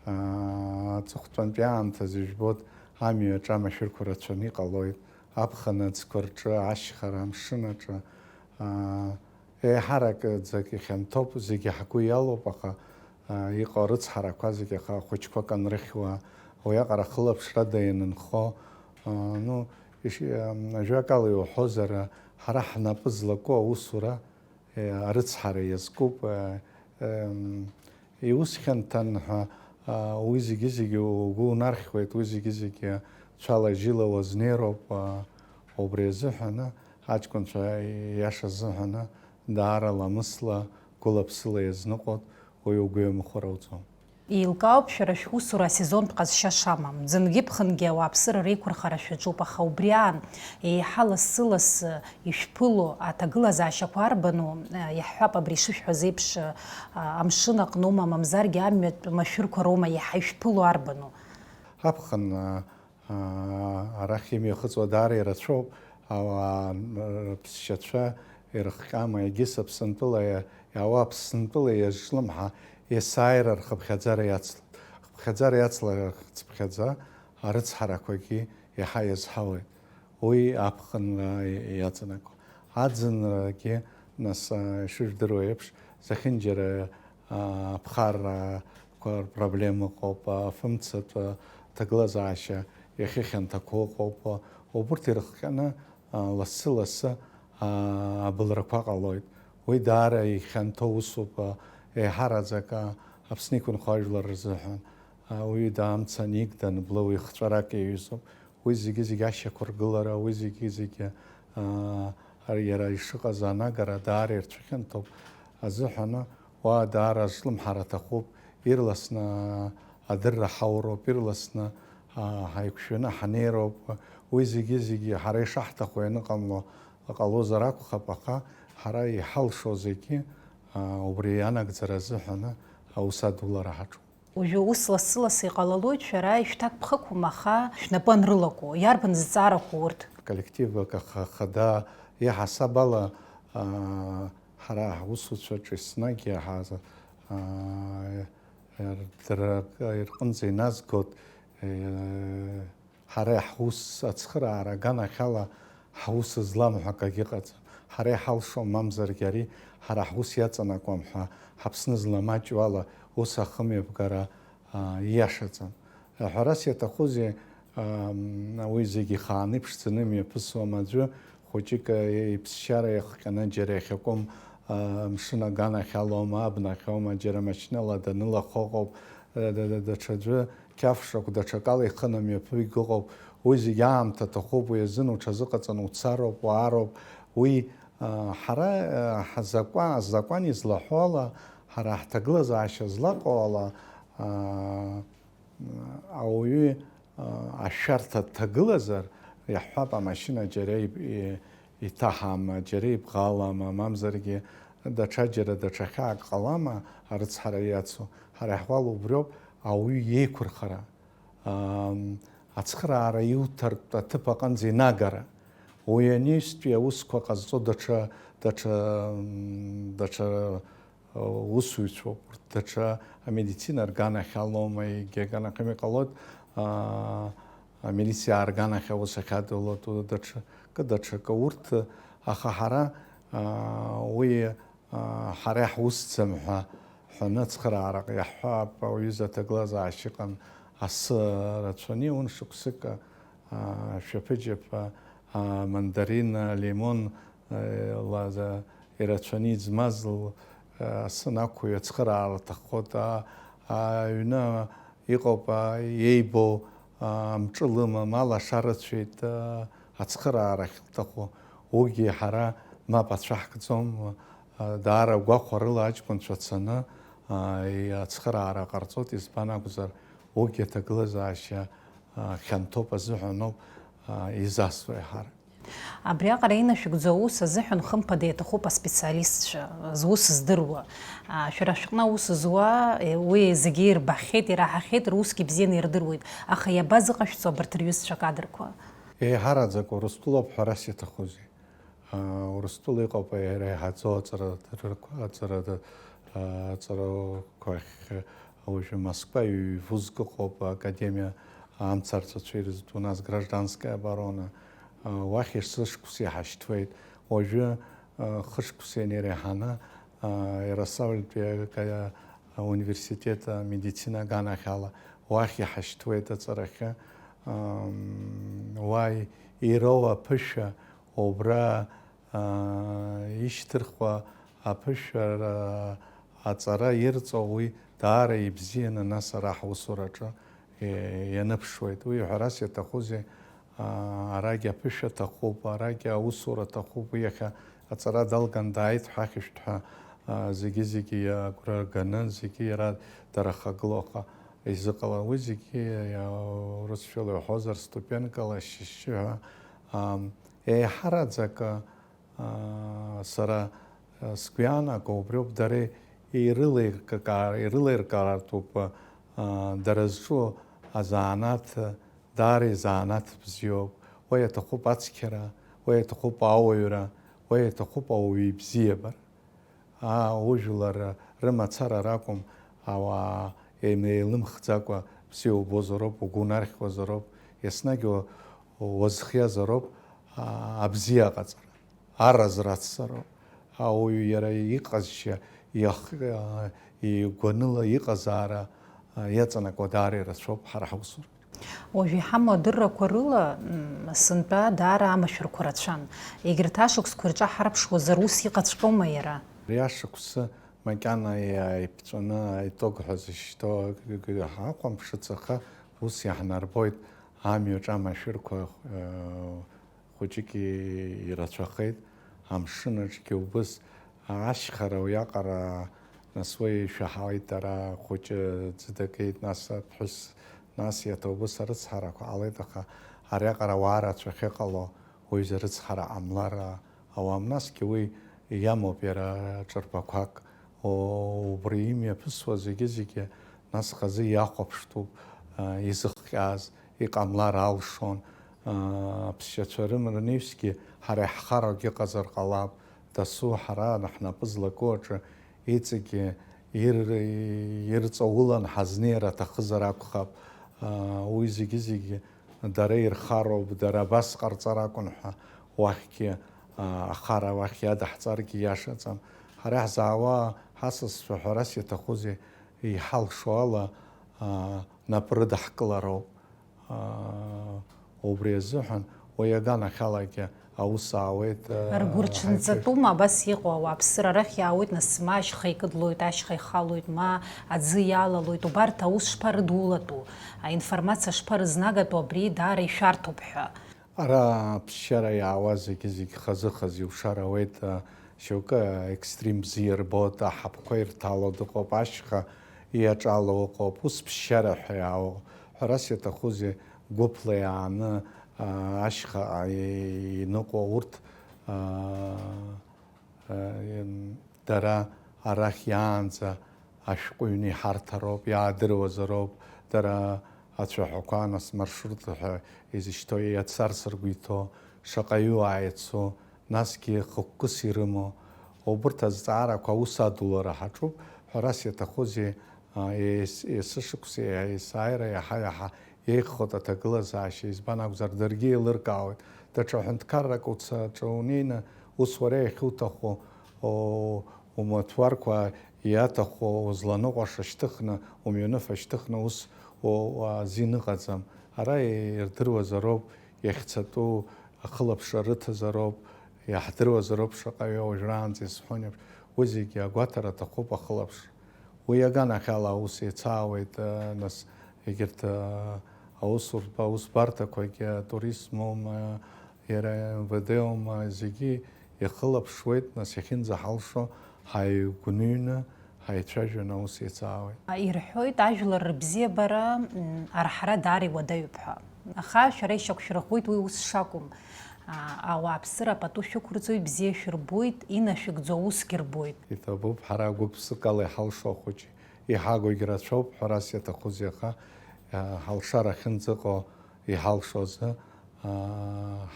Аа, аҵыхәтәантәи аамҭазы, ижәбоит, амҩаҿ амашәырқәа рацәаны иҟалоит, аԥхын аӡқәа рҿы, ашьхара амшын аҿы, аа, еиҳараӡак ихьанҭоуп, зегьы ҳгәы иалоуп, аха, а, иҟоу арыцҳарақәа зегьы аха ахәыҷқәак анрыхьуа, уиаҟара хылаԥшрада ианынхо, а, ну, иш-, ам, ажәакала иуҳәозар, ҳара ҳнапы злаку аусура, е, арыцҳара иазкуп, е, ем, иус хьанҭан ҳәа, а, уи зегьы-зегьы угәы унархьуеит, уи зегьы-зегьы цәала-жьыла уазнеироуп, а, убри азыҳәаны, аҷкәынцәа иаша азыҳәаны, даара ламысла, гәыла-ԥсыла иазныҟәоит, уи угәы иамыхәар ауӡом. Еилкаауп шәара шәусура асезонтә ҟазшьа шамам. Ӡынгьы-ԥхынгьы ауааԥсыра реиқәырхара шәаҿуп, аха убри аан, еиҳа лассы-лассы ишәԥыло аҭагылазаашьақәа арбану? Иаҳҳәап, абри ишышәҳәаз еиԥш, амшын аҟноума, мамзаргьы амҩатә машәырқәа роума, еиҳа ишәԥыло арбану? Аԥхын, аа, арахь имҩахыҵуа даара ирацәоуп, ауаа рԥсшьацәа ирыхҟьама, егьыс Аԥсынтәыла иа-, иаауа Аԥсынтәыла иазҿлымҳа, есааира рхыԥхьаӡара иацлоит. Рхыԥхьаӡара иацлар рхыԥхьаӡа арыцҳарақәагьы иаҳа иазҳауеит. Уи аԥхынра иаҵанакуа. Аӡынрагьы Нас, аа, ишыжәдыруа еиԥш, зехьынџьара, аа, аԥхаррақәа рпроблема ыҟоуп, афымцатә, аа, ҭагылазаашьа иахьыхьанҭақәо ыҟоуп. Убырҭ ирыхҟьаны, аа, лассы-лассы, аа, абылрақәа ҟалоит. Уи даара ихьанҭоу усуп, аа, еиҳараӡак, аа, Аԥсны иқәынхо ажәлар рзыҳәан. Ауаҩы даамца аник данблы уи хҵәарак иаҩызоуп. Уи зегьы-зегьы ашьақәыргылара, уи зегьы-зегьы, аа, иара ишыҟаз анагара даара ирцәыхьанҭоуп азыҳәан, уа даара азҿлымҳара аҭахуп, ирласны адырра ҳауроуп, ирласны, аа, ҳаиқәшәаны ҳанеироуп. Уи зегьы-зегьы ҳара ишаҳҭаху ианыҟамло ҟалозар акәхап, аха ҳара иҳалшо зегьы, аа, убри анагӡара азыҳәан аус адулара ҳаҿуп. Уажәы ус лассы-лассы иҟалалоит, шәара ишәҭакԥхықәым, аха шәнапы анрылаку, иарбан зҵаарақәоу урҭ? Коллективак аха-, ахада иаҳасаб ала, аа, ҳара ҳусуцәаҿы еснагь иаҳа-, аа, дара рҟынӡа иназгоит, э, Ҳара ҳус ацхыраара аганахьала ҳус злам ҳәа акагьы ыҟаӡам. Ҳара иҳалшом, мамзаргьы ари ҳара ҳус иаҵанакуам ҳәа ҳаԥсны зламаҷу ала ус ахымҩаԥгара, аа, ииашаӡам. Ҳәарас иаҭахузеи, аа, уи зегьы ихааны иԥшӡаны имҩаԥысуам аӡәы, хәыҷык, аа, иԥсшьара иахҟьаны џьара иахьакәым, аа, мшын аганахьалоума, абнахьоума, џьара машьынала данылахо ыҟоуп, да-, да-, да-, даҽаӡәы Қьафшақә даҽакала ихы намҩаԥыгь ыҟоуп, уи зегьы аамҭа аҭахуп, уи азын уҽазыҟаҵаны уцароуп, уаароуп. Уи, а, ҳара, а, ҳзакәа-, азакәан излаҳәо ала, ҳара ҳҭагылазаашьа злаҟоу ала, а, ауаҩы, а, ашәарҭа дҭагылазар, иаҳҳәап, амашьына џьара иб-, и-, иҭаҳама, џьара ибӷалама, мамзаргьы даҽаџьара даҽа хьаак ҟалама арыцҳара иацу? Ҳара иаҳуало убриоуп ауаҩы иеиқәырхара, ам, ацхыраара иуҭартә аҭыԥ аҟынӡа инагара. Уи анаҩстәи аусқәа ҟазҵо даҽа, даҽа, м, даҽа, э, усуҩцәоуп, урҭ даҽа амедицина рганахьалоума, егьи аганахьоума иҟалоит, а, амилициа арганахь аус ахьадуло, даҽакы, даҽакы. Урҭ, аха ҳара, а, уи, а, ҳара иаҳусӡам ҳәа, ҳәаны ацхыраарак иаҳҳәап, ауаҩыза аҭагылазаашьа ыҟан, асы рацәаны иун шықәсык, а, шәаԥыџьаԥ, а, мандарин, а, лимон, а, ла-, за-, ирацәаны иӡмаз л-, а, асы нақәу ацхыраара аҭаххоит, а, аҩны иҟоуп, а, иеибоу, а, амҿы лымам, алашара рыцәеит, а, ацхыраара ахьылҭаху, уигьы ҳара мап ацәаҳкӡом, а, даара гәахәарыла аҷкәынцәа цаны, а, и-, ацхыраара ҟарҵоит, избан акәзар, уигьы аҭагылазаашьа, а, хьанҭоуп азыҳәаноуп, а, изасуа еиҳарак. Абриаҟара инашәыгӡо аус азыҳәан хымԥада иаҭахуп аспециалистцәа, зус здыруа. А, шәара шәҟны аус зуа, е, уи зегьы ирбахьеит, ираҳахьеит, русгьы бзианы ирдыруеит. Аха иабазыҟашәҵо абарҭ рҩызцәа акадрқәа? Еиҳараӡак Урыстәылоуп ҳәарас иаҭахузеи? А, Урыстәыла иҟоуп иара иаҳаӡоу аҵарадырқәа, аҵарада-, а, аҵарақәа ахь. Уажәы Москва ҩ-, вузк ыҟоуп, академиа амцарцәацәа ирызку, нас гражданская оборона. А, уахь ишышықәса иҳашьҭуеит. Уажәы, а, хышықәса ианиреиҳаны, а, Иарославльтәи ака-, ауниверситет амедицина аганахьала уахь иҳашьҭуеит аҵарахьы. Ам, уа ироуа аԥышәа убра, аа, ишьҭырхуа аԥышәара аҵара ирҵо уи даара ибзианы, нас ара ҳусураҿы, е, ианыԥшуеит. Уи ҳәарас иаҭахузеи, аа, арагь аԥышәа аҭахуп, арагь аусура аҭахуп, уи иахьа аҵара далган дааит ҳәа ахьышәҭ ҳәа, аа, зегьы-зегьы агәра рганы, зегьы иара дарахагылоу аха изыҟалан. Уи зегьы, иа-, урысшәала иуҳәозар, ступенкала шьшьы ҳәа, аа, еиҳараӡак, аа, сара, аа, сгәы иаанаго убриоуп, дара ирылеилкаа-, ирылеилкаартәуп, аа, дара зҿу азанааҭ, даара изанааҭ бзиоуп, уа иаҭахуп ацқьара, уа иаҭахуп ауаҩра, уа иаҭахуп ауаҩы ибзиабара. Аа, ужәлар рымацара ракәым, ауаа еим-, еилымхӡакәа бзиа убозароуп, угәы унархьуазароуп, еснагь уа-, уазхиазароуп, аа, абзиа аҟаҵара, аразра ацзароуп. Ауаҩы иара иҟазшьа, иах-, а, игәаныла иҟазаара, а, иаҵанакуа даара ирацәоуп ҳара ҳусураҿы. Уажә иҳамоу адыррақәа рыла, м, сынтәа даара амашәырқәа рацәан. Егьырҭ ашықәсқәа ирҿаҳарԥшуазар ус иҟаҵәҟьома иара? Ари ашықәсы макьана иааиԥҵәаны аитог ҳәа зышьҭоу ҳахәамԥшыц, аха ус иаҳнарбоит, амҩаҿ амашәырқәа, э, хәыҷык ирацәахеит, амшынаҿгьы убыс, ашьхара уиаҟара, нас уи ишәаҳауеит, ара хәыҷы ӡы дагеит, нас аԥҳәыс, нас иаҭоубыс арыцҳарақәа ҟалеит, аха ариаҟара ауаа рацәа ахьыҟало, уаҩы рыцҳара ҟамлар ауам, насгьы уи иамоуп иара ҿырпақәак, убри имҩаԥысуа зегьы-зегьы, нас хазы иахәаԥштәуп, изыхҟьаз, иҟамлар алшон. Аԥсшьацәа рым-, рнаҩсгьы ҳара иаҳхарагь ыҟазар ҟалап, дасу ҳара ҳнапы злаку аҿы иҵегьы ир-, ирҵаулан ҳазнеир аҭахызар акәхап. Уи зегьы-зегьы дара ирхароуп, дара абас ҟарҵар акәын ҳәа уахьгьы, ахара уахь иадаҳҵаргьы иашаӡам. Ҳара иаҳзаауа ҳасасцәа ҳәарас иаҭахузеи, иҳалшо ала, нап рыдаҳкылароуп. Убри азыҳәан уи аганахьалагьы аус аауеит. Ргәы рҽынҵатәума абас иҟоу ауааԥсыра? Арахь иаауеит, нас, ма ашьха икыдлоит, ашьха ихалоит, ма аӡы иалалоит. Убарҭ аус шԥарыдулатәу, аинформациа шԥарызнагатәу, абри даара ишәарҭоуп ҳәа. Ара аԥсшьара иаауа зегьы-зегь хазы-хазы иушар ауеит. Шьоукы аекстрим бзиа ирбоит, аҳаԥқәа ирҭало дыҟоуп, ашьха иаҿало ыҟоуп, ус ԥсшьара ҳәа иаауа. Ҳәарас иаҭахузеи, гәыԥла иааны, аа, ашьха иныҟәо урҭ, аа, дара арахь иаанӡа ашәҟәыҩҩы иҳарҭароуп, иаадыруазароуп, дара ацәаҳәақәа, нас, маршрут ҳәа изышьҭоу, иацарц ргәы иҭоу, шаҟаҩы уаа иацу, насгьы хықәкыс ирымоу, убырҭ азҵаарақәа аус адулара ҳаҿуп. Ҳәарас иаҭахузеи, ес-, есышықәса есааира иаҳа-иаҳа еиӷьхоит аҭагылазаашьа, избан акәзар, даргьы еилыркаауеит. Даҽа ҳәынҭқаррак уца-, аҿы унеины, ус уара иахьуҭаху, о, умаҭәарқәа иаҭаху, узланыҟәаша шьҭыхны, умҩаныфа шьҭыхны, ус, о, азин ыҟаӡам. Ара ирдыруазароуп иахьцатәу, ахылаԥшра рыҭазароуп, иаҳдыруазароуп шаҟаҩы, уажәраанӡа исҳәон еиԥш, уи зегьы агәаҭара аҭахуп, ахылаԥшра. Уи аганахьала аус еицаауеит, нас, егьырҭ, аусуртә, аусбарҭақәагьы, атуризмоума, иара М В Д-ума, зегьы ихылаԥшуеит, нас, иахьынӡаҳалшо, ҳаигәныҩны, ҳаицәажәаны аус еицаауеит. Ирҳәоит, ажәлар рыбзиабара, м, арҳара даара иуадаҩуп ҳәа. Аха шәара ишьақәшәырӷәӷәеит уи ус шакәым. А, ауааԥсыра пату шәықәырҵоит, бзиа шәырбоит, инашәыгӡо аусгьы рбоит. Иҭабуп, ҳара гәык-ԥсыкала иҳалшо ахәыҷы иҳагогь рацәоуп, ҳәарас иаҭахузеи, аха, а, ҳалшара ахьынӡаҟоу иҳалшозы, а,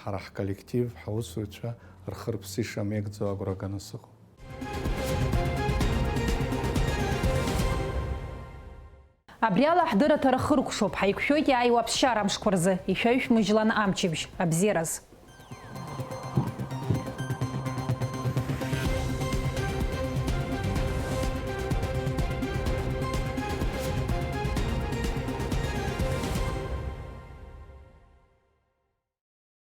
ҳара ҳколлектив, ҳаусзуҩцәа рхы-рыԥсы ишамеигӡо агәра ганы сыҟоуп. Абри ала ҳдырраҭара хыркәшоуп, ҳаиқәшәоит иааиуа аԥсшьара амшқәа рзы, ишәаҩшәмыжьлан амчыбжь, абзиараз.